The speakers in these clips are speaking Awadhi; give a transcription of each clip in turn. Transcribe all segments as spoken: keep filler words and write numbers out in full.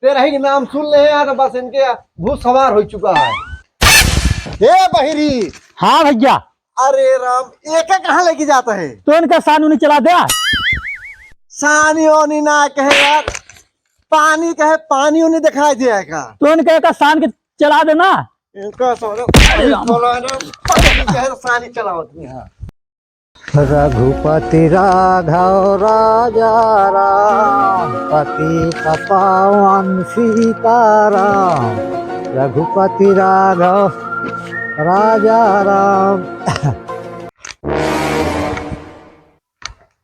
तेरही के नाम सुन ले हैं, तो बस इनके भूत सवार हो चुका है। हे बहिरी। हाँ भैया। अरे राम, एका कहाँ लेके जाता है? तो इनका सानी उनी चला दे। सानी ओनी ना कहे यार, पानी कहे, पानी उनी दिखाई दे का। तो इनका एका सान के चला देना। इनका सारे अरे राम। पानी कहे, सानी चलावत नहीं है। रघुपति राघव राजा राम, पतित पावन सीताराम। रघुपति राघव राजा राम।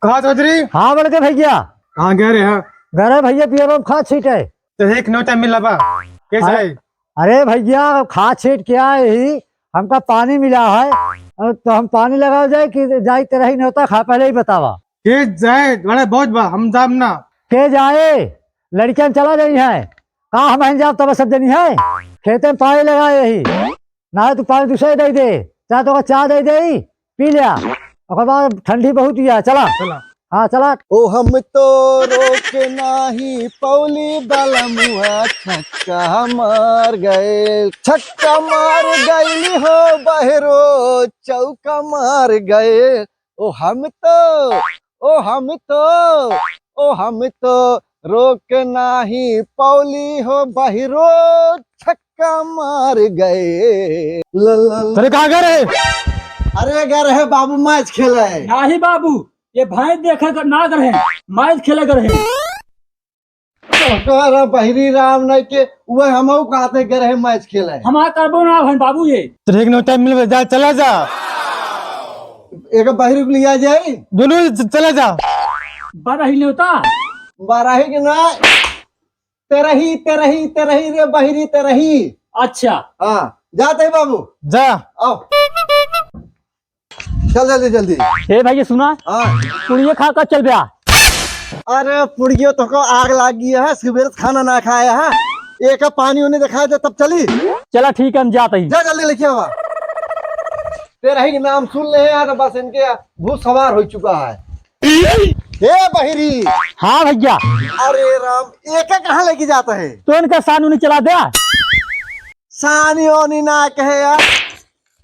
कहा चौधरी? हाँ बड़के भैया। कहाँ गए रहे हैं? गए रहे भैया पियरो में खाद छीटे। तो एक नोटा मिला बा। कैसे अरे, है? अरे भैया, खाद छीट क्या है ही? हमका पानी मिला है, अ, तो हम पानी लगावे जाए कि जाई तेरही नेवता खा, पहले ही बतावा। के जाए, बड़ा बहुत बा, हम जाम ना। के जाए, लड़कियां चला गई हैं, का हम हैं जाब तब सब जनी है, खेते में पानी लगाए ही, ना तू पानी दूसरे दे दे, चाहे तो चाह दे दे, पी लिया, ओकर बाद ठंडी बहुत ही है, चला। चला। हाँ, चला। ओ हम तो रोक नाही पौली बलमुआ, छक्का मार गए, छक्का मार गइली हो बहरो, चौका मार गए। ओ हम तो, ओ हम तो, ओ हम तो रोक नाही पौली हो बहरो, छक्का मार गए। ल, ल, ल। तेरे कहाँ गए रहे? अरे गए रहे बाबू मैच खेले। नाही बाबू, ये भैंस देखे कर ना गए रहे, मैच खेले गए रहे। तोहरा बहिरी राम नहीं के, वह हमहू कहते गए रहे मैच खेले। हमारा करबो ना भैन बाबू ये। तेरे एक नोटा मिल जा, चला जा। एक बहिरी को लिया जाए। दोनों च-, चला जा। बारह ही नहीं होता। बारह ही के ना, तेरही, तेरही, तेरही रे बहिरी तेरही। अच्छा। हाँ, जाते ही बाबू। जा। आओ। चल जल्दी, जल्दी। ए भाई, ये सुना। हाँ। पुड़िया खा कर चल बया। अरे पुड़िया तो को आग लाग गई है, सुबह से खाना ना खाया है। एक पानी उन्हें दिखाया दे तब चली। चला ठीक है, हम जाते ही। जा जल्दी लेके आवा। तेरही के नाम सुन ले हैं, तो बस इनके भूत सवार हो चुका है। हे बहिरी। हाँ भैया। अरे राम, एका कहाँ लेके जाता है? तो इनका सानी उनी चला दे। सानी ओनी ना कहे यार,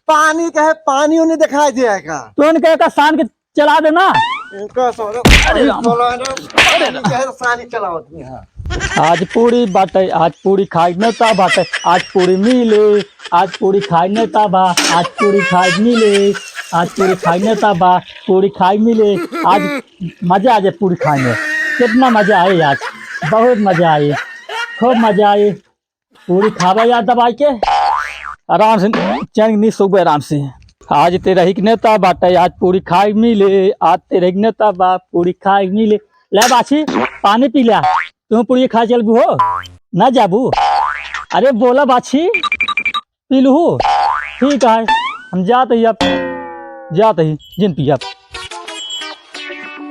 पानी कहे, पानी उनी दिखाई दे का। तो इनका एका सान के चला देना। इनका सारा अरे राम। चला ना, पानी कहे तो सानी चलावत नहीं है। आज पूड़ी बाटे, आज पूड़ी खाई न ता बाटे, आज पूड़ी मिले, आज पूड़ी खाई न ता बा, आज पूड़ी खाई मिले, आज पूड़ी खाई न ता बा, पूड़ी खाई मिले। आज मजा आ जाए पूड़ी खाए में, कितना मजा आए आज, बहुत मजा आए, खूब मजा आए। पूड़ी खाबा यार दबाई के, आराम से चैन नींद सोबे आराम से। आज तेरही के नेता बाटे, आज पूड़ी खाई मिले, आज तेरही के नेता बा, पूड़ी खाई मिले। ले बाछी, पानी पी ल्या, तू पूड़ी खाए चलबू हो, ना जाबू? अरे बोला बाछी, पी लूहू? ठीक है, हम जात ही अब, जात ही, जिन पिया।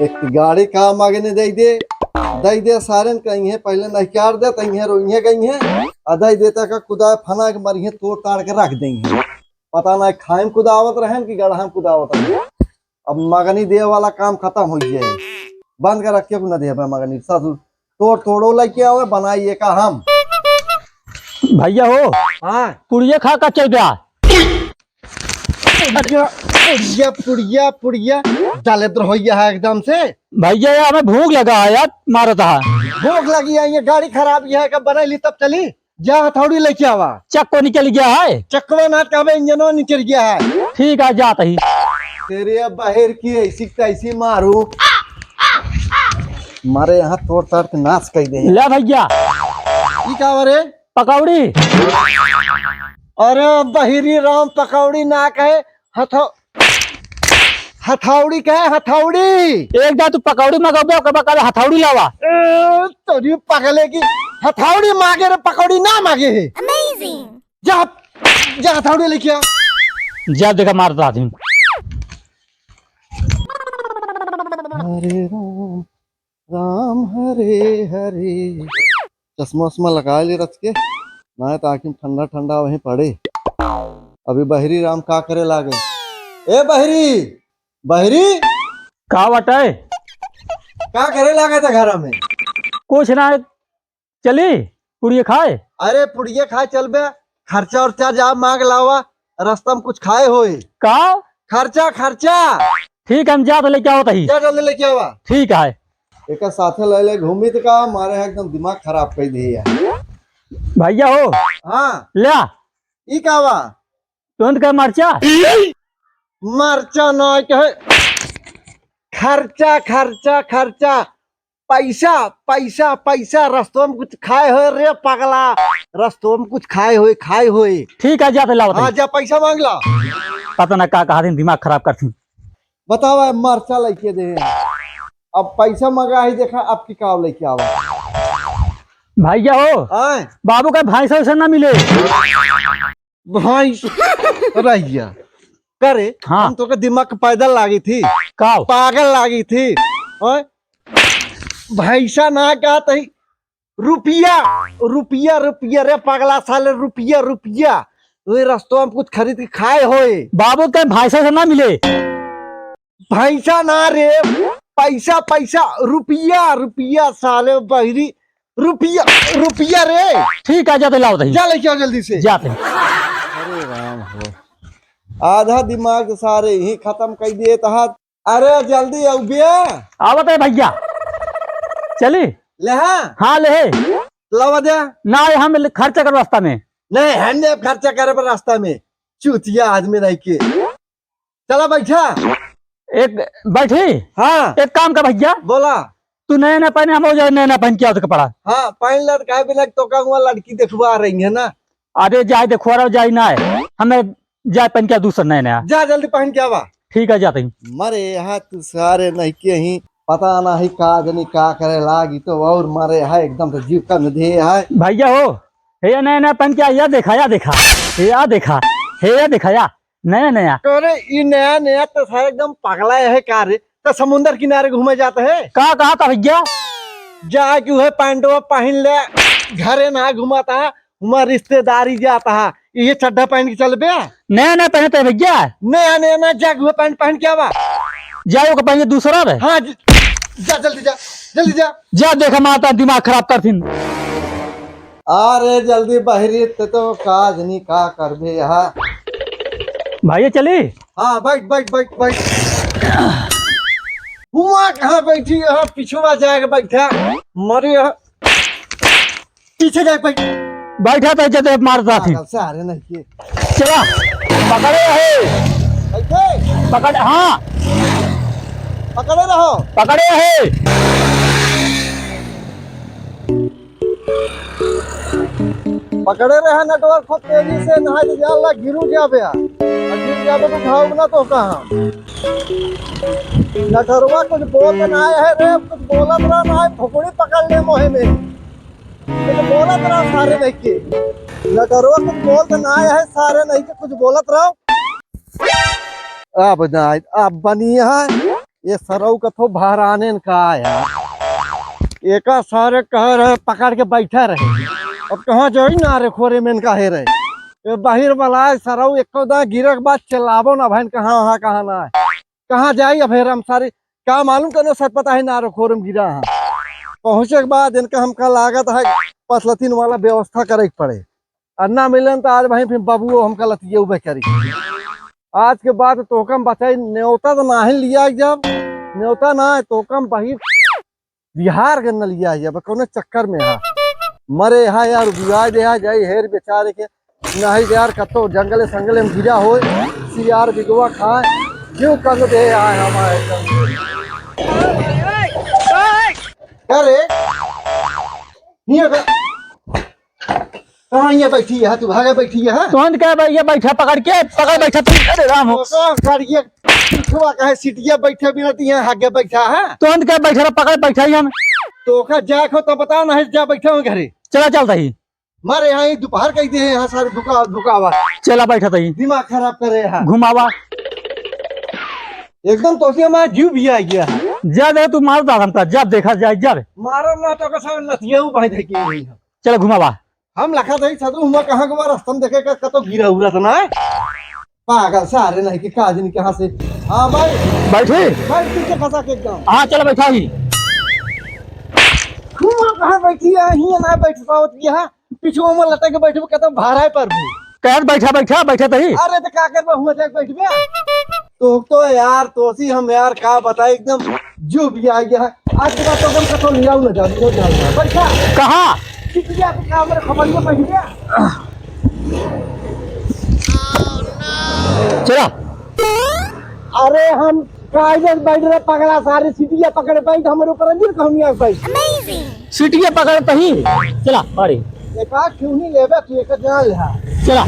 एक गाड़ी का मांगने दे दे, दे दे सारन कहीं है, पहले नहकार दे, तहीं है, रोइहे गई है, आ दे देता का कुदा फना के मरिहे, तोड़ ताड़ के रख देंगे। पता ना खाए में कुदावत रहन कि गढ़ा में कुदावत रहन। अब मगनी दे वाला काम खत्म हो गया है, बंद कर रखिए, को न दे मगनी ससुर। तोड़ तोड़ो लेके आवे, बनाइए का हम। भैया हो, हाँ। पुड़िया खा का चल गया। पुड़िया, पुड़िया, पुड़िया, पुड़िया, डाले तो रहोइया है एकदम से। भैया, ये हमें भूख लगा है यार, मारा था। भूख लगी है, ये गाड़ी खराब, ये है, कब बनाई ली तब चली। जा हथौड़ी लेके आवा। चक्को निकल गया है। चक्को ना कहबे, इंजनो निकल गया है। ठीक है, जात ही। तेरे अब बाहर की ऐसी तैसी मारू। मारे यहाँ तोड़ ताड़ के नाश कर दे। ले भैया। ई का रे? पकौड़ी। अरे बहिरी राम, पकौड़ी ना कहे, हथौ-, हथौड़ी कहे, हथौड़ी। एक दा तू पकौड़ी मंगाबे, ओकर बाद कहबे हथौड़ी लावा। ए, तोरी पगले की हथौड़ी मांगे रे, पकौड़ी ना मांगे है। Amazing। जा, जा हथौड़ी लेके आ। जा देखा मारता आदमी। हरे राम, राम हरे हरे। चश्मा उश्मा लगा ले रच के, ना तो आँखी में ठंडा ठंडा वहीं पड़े। अभी बहरी राम का करे लागे? ए बहरी, बहरी, का बटे? का करे लागे था घर में? कुछ ना, चली? पुड़िया खाए? अरे पुड़िया खाए चलबे, खर्चा उर्चा जा मांग लावा, रस्ता में कुछ खाए होए। का? खर्चा, खर्चा। ठीक है, हम जात लेके आवत ही। जा जल्दी लेके आवा। ठीक है। एकर साथे ले ले घूमी त का, मारे है एकदम दिमाग खराब कर दिए है। भैया हो। हाँ। ल्या। ई का बा? तुरंत कहे मरचा। मरचा ना कहे, खर्चा, खर्चा, खर्चा। पैसा, पैसा, पैसा। रस्तवा में कुछ खाए होए रे पगला, रस्तवा में कुछ खाए होए, खाए होए। ठीक है, जाते लावत हाँ, ही। जा पैसा मांग ला। पता ना का कहा दिन दिमाग खराब करती। बतावा, मरचा लेके दे। अब पैसा मंगा ही, देखा अब की काव लेके आवा। भैया हो, आए? बाबू का भैंसा वैसा ना मिले। भैंस रहिया। करे, हाँ। हम तो के दिमाग के पैदल लागी थी। काव? पागल लागी थी। आए? भैंसा ना कहत ही, रुपया, रुपया, रुपया रे पगला साले, रुपया, रुपया। ओए रस्तवा में कुछ खरीद के खाए होए। बाबू के भैंसा से ना मिले। भैंसा ना रे, पैसा, पैसा, रुपया, रुपया साले बहिरी, रुपया, रुपया रे। ठीक है, जाते लावत ही। जा लेके आओ जल्दी से। जाते। अरे राम हो, आधा दिमाग सारे ही खत्म कर दिए तहा। अरे जल्दी आउ बे। आवत है भैया। चली? ले हाँ। हाँ, ले। लावा दे। ना, हम खर्चा कर रास्ता में। नहीं, हम नहीं खर्चा करे पर रास्ता में। चूतिया आदमी नहीं के। चला बैठा। एक बैठी? हाँ। एक काम कर भैया। बोला। तू नया नया पहने, हम हो जाए नया नया पहन के आओ तो कपड़ा। हाँ, पहन ले, काहे बिना तो का हुआ लड़की देखवा रही है ना। अरे जाए देखवा रहो, जाए ना है। हमें जाए पहन के दूसरा नया नया। जा जल्दी पहन के आवा। ठीक है, जाते ही। मरे यहाँ तू सारे नहीं के ही, पता नहीं का जनी का करे लागी तो और मरे है एकदम तो जीव कम दे है। भैया हो, हे या नया नया पहन के आ, या देखा, या देखा, हे या देखा, हे या देखा, या नया नया। अरे ई नया नया तो सारे एकदम पगला है का रे? तो समुंदर किनारे घूमे जाता है। का कहा था भैया? जाके वह पैंटवा पहन ले, घरे ना घुमाता, हुआ रिश्तेदारी जाता है, ये चड्ढा पहन के चलबे? नया नया पहनते हैं भैया। नया नया ना, जा वह पैंट पहन के आवा। जाओ का पहन के दूसरा रे। हाँ, ज-, जा जल्दी जा, जल्दी जा। जा देखा माता दिमाग खराब करथिन। अरे जल्दी बहरी ते तो का जनी का करबे यहाँ। भैया चली? हाँ, बैठ, बैठ, बैठ, बैठ। हुआ कहाँ बैठी? यहाँ पिछुआ जाके बैठा। मरे यहाँ। पीछे जाए बैठ। बैठा तो जदे मारता थी। पागल सारे नहीं के। चला, पकड़े है। बैठे। पकड़, हाँ। पकड़े रहो। पकड़े है। पकड़े रहे नटवर खूब तेजी से, नहाए तो जाला गिरू जाबे आ। आ गिर जाबे तो उठाओ ना तो कहाँ। नटरवा कुछ बोल के ना आए है रे, कुछ बोलत रहा ना है, फुकड़ी पकड़ ले मोहे में। कुछ बोलत रहा सारे नहीं के। नटरवा कुछ बोल के ना आए है, सारे नहीं के कुछ बोलत रहो। अब ना, अब बनी है। ये सरऊ का थो बहराने न का यार। एका सारे कह रहे पकड़ के बैठा रहे। अब कहाँ जाई ना रे खोरे में इनका हे रहे। ये बाहिर वाला है सरऊ एको दा गिरक बात चिल्लाबो ना भैन कहाँ, हाँ, कहाँ ना है। कहाँ जाई अब हेरम सारे का मालूम कनो सत पता है ना रे खोरे में गिरा है। पहुँचे के बाद इनका हमका लागत है पसलथिन वाला व्यवस्था करे के पड़े। आ ना मिलन त आज वहीं फिर बबुओ हमका लतियउबे करी। आज के बाद तोहका हम बचाई, नेवता त नाहीं लिया जब, नेवता ना है, तोहका हम बहिर बिहार के न लिया जब, कौनो चक्कर में हा। मरे हा यार, बुआई दे हा, जाई हेर बेचारे के, नहीं यार, कतो जंगले संगले में गिरा होए, सियार बिगवा खाए, क्यों कंग दे आए हमारे संग। अरे, हियाँ का कहाँ ये बैठी है? तू भागे बैठी है? तुरंत कहे भाई, ये बैठा पकड़ के, पकड़ बैठा तू। अरे राम हो। तो गाड़िया पिछुआ कहे सीटिया बैठे बिना तो यहाँ आगे बैठा है। तुरंत कहे बैठा रहा, पकड़ बैठा ही हम। तो का जाए खो तो बता ना है, जा बैठा हूँ घरे। चला चलता ही। मारे यहाँ ही दोपहर कही दे यहाँ सारे दुका, दुकावा। चला बैठा तही। दिमाग खराब करे यहाँ। घुमावा। एकदम तो उसने हमारा जीव भी आ गया है। जा दे तू मार दा हमका, जब देखा जाए जब। मारो ना तो का सब नथिया भाई देखिए। चला घुमावा। हम लखा दही सदरू हुआ कहाँ के बा, रस्तम देखे का कतो गिरा उरा त ना है? पागल सारे नहीं कि का दिन कहाँ से। हाँ भाई। बैठी? बैठ पीछे फंसा के एकदम। हाँ, चल बैठा ही। हुआ कहाँ बैठी है? हियाँ ना बैठ पावत की है। पीछे में लटक के बैठबे, कहता भाड़ा पर भी। कहत बैठा, बैठा, बैठा तही। अरे तो का करबे, हुआ जाके बैठबे। तो, तो यार, तोसी हम यार, का बताई, एकदम जो भी आ गया है। आज के बाद तो एकदम कतौ लियाऊ ना जाओ, लियाऊ जाओ। बैठा। कहाँ? किसी आपको काम में खबर में बैठ गया। चला। अरे हम काहे बैठ रहे पगला, सारे सीटिया पकड़े बैठ, हमारे ऊपर अंजीर कहूँ आके बैठ। सीटिया पकड़े तही। चला, पारी। एक आध क्यों नहीं लेबे, तू एक जान ले। चला।